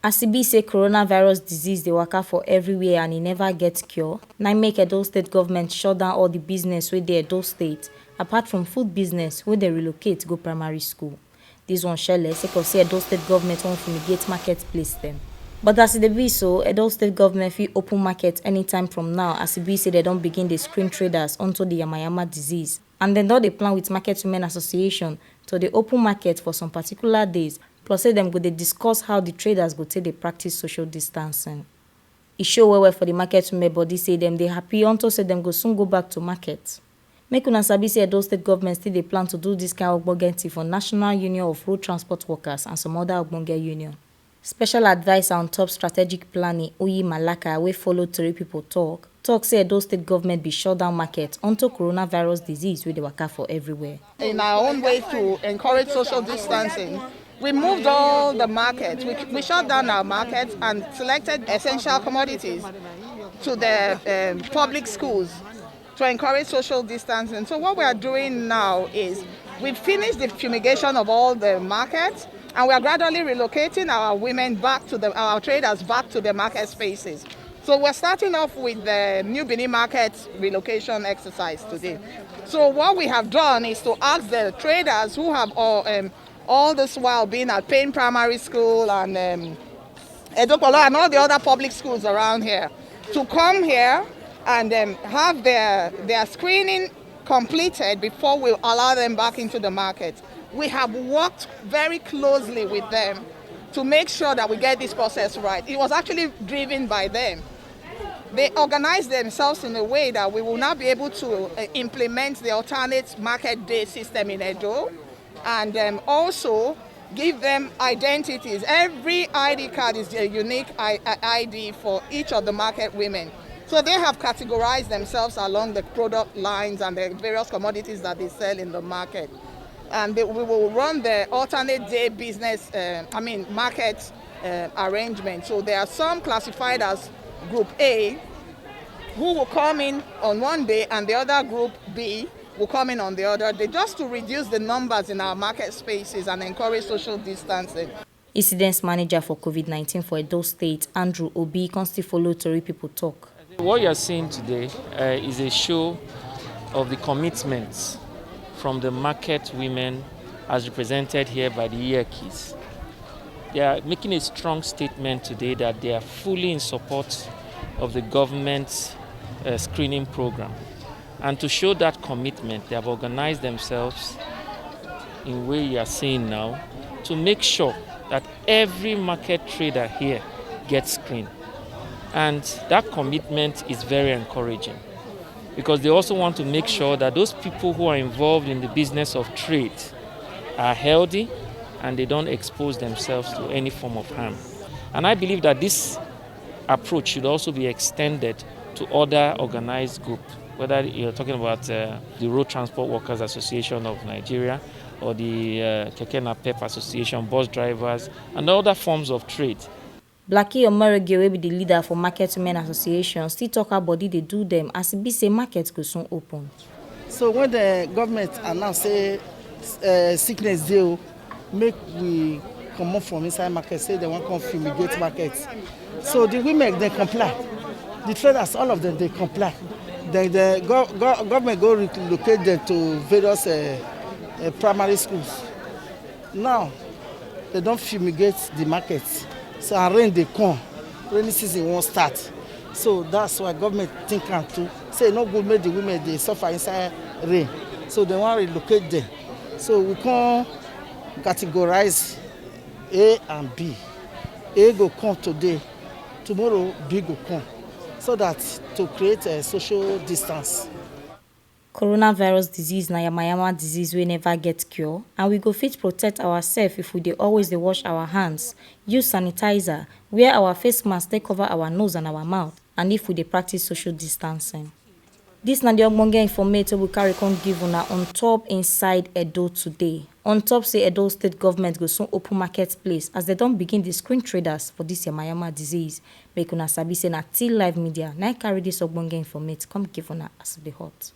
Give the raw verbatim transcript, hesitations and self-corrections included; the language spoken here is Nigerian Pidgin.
As e be say coronavirus disease dey waka for everywhere and e never get cure, na im make Edo State government shut down all the business wey dey Edo State, apart from food business wey dey relocate go primary school. This one shele sake of say Edo State government wan fumigate marketplace dem. But as e dey be so, Edo State government fit open market anytime from now, as e be say dem don begin dey screen traders unto the yamayama disease. And dem don dey plan with Market Women Association to dey open market for some particular days, plus say dem go dey discuss how the traders go take dey practice social distancing. E show well well for the market women body say dem dey happy unto say dem go soon go back to market. Make una sabi say Edo State government still dey plan to do this kind ogbonge thing for National Union of Road Transport Workers and some other ogbonge union. Special adviser on top strategic planning, Uyi Malaka, wey follow tori pipo tok, tok say Edo State government bin shut down market unto coronavirus disease wey dey waka for everywhere. In our own way to encourage social distancing, we moved all the markets. We, we shut down our markets and selected essential commodities to the um, public schools to encourage social distancing. So what we are doing now is we've finished the fumigation of all the markets, and we are gradually relocating our women back to the, our traders back to the market spaces. So we're starting off with the New Benin Market relocation exercise today. So what we have done is to ask the traders who have all, um, all this while been at Payne Primary School and um, Edokpolo and all the other public schools around here to come here and um, have their, their screening completed before we allow them back into the market. We have worked very closely with them to make sure that we get this process right. It was actually driven by them. They organized themselves in a way that we will now be able to uh, implement the alternate market day system in Edo, and um, also give them identities. Every I D card is a unique I- I- I D for each of the market women. So they have categorized themselves along the product lines and the various commodities that they sell in the market. And they, we will run the alternate day business, uh, I mean, market uh, arrangement. So there are some classified as Group A who will come in on one day, and the other Group B will come in on the other day, just to reduce the numbers in our market spaces and encourage social distancing. Incidence manager for COVID nineteen for Edo State, Andrew Obi, come still follow tori pipo tok. What you are seeing today uh, is a show of the commitment from the market women as represented here by the Iyekis. They are making a strong statement today that they are fully in support of the government uh, screening program. And to show that commitment, they have organized themselves in way you are seeing now to make sure that every market trader here gets screened. And that commitment is very encouraging because they also want to make sure that those people who are involved in the business of trade are healthy and they don't expose themselves to any form of harm. And I believe that this approach should also be extended to other organized groups, whether you're talking about uh, the Road Transport Workers Association of Nigeria or the uh, Keke Napep Association, bus drivers, and other forms of trade. Blackie Omerege, wey be di leader for Market Women Association, still tok how body dey do dem as e be say market go soon open. So when the government announce say uh, sickness dey o, make we comot from inside market, say dem wan come fumigate market. So the women dem comply, the traders, all of them dey comply. Then the go, go, government go relocate them to various uh, uh, primary schools. Now they don fumigate the market, so and rain dey come, rainy season wan start. So that's why government think am too, say e no good make the women dey suffer inside rain, so dem wan relocate them. So we come categorize A and B. A go come today, tomorrow B go come, so that to create a social distance. Coronavirus disease na yamayama disease wey never get cure, and we go fit protect ourselves if we dey always dey wash our hands, use sanitizer, wear our face mask take cover our nose and our mouth, and if we dey practice social distancing. Dis na di ogbonge informate wey we carry come give una on top Inside Edo Today. On top say Edo State government go soon open market place as dem don begin dey screen traders for dis yamayama disease. Make una sabi say na T Live Media na im carry dis ogbonge informate come give una as e dey hot.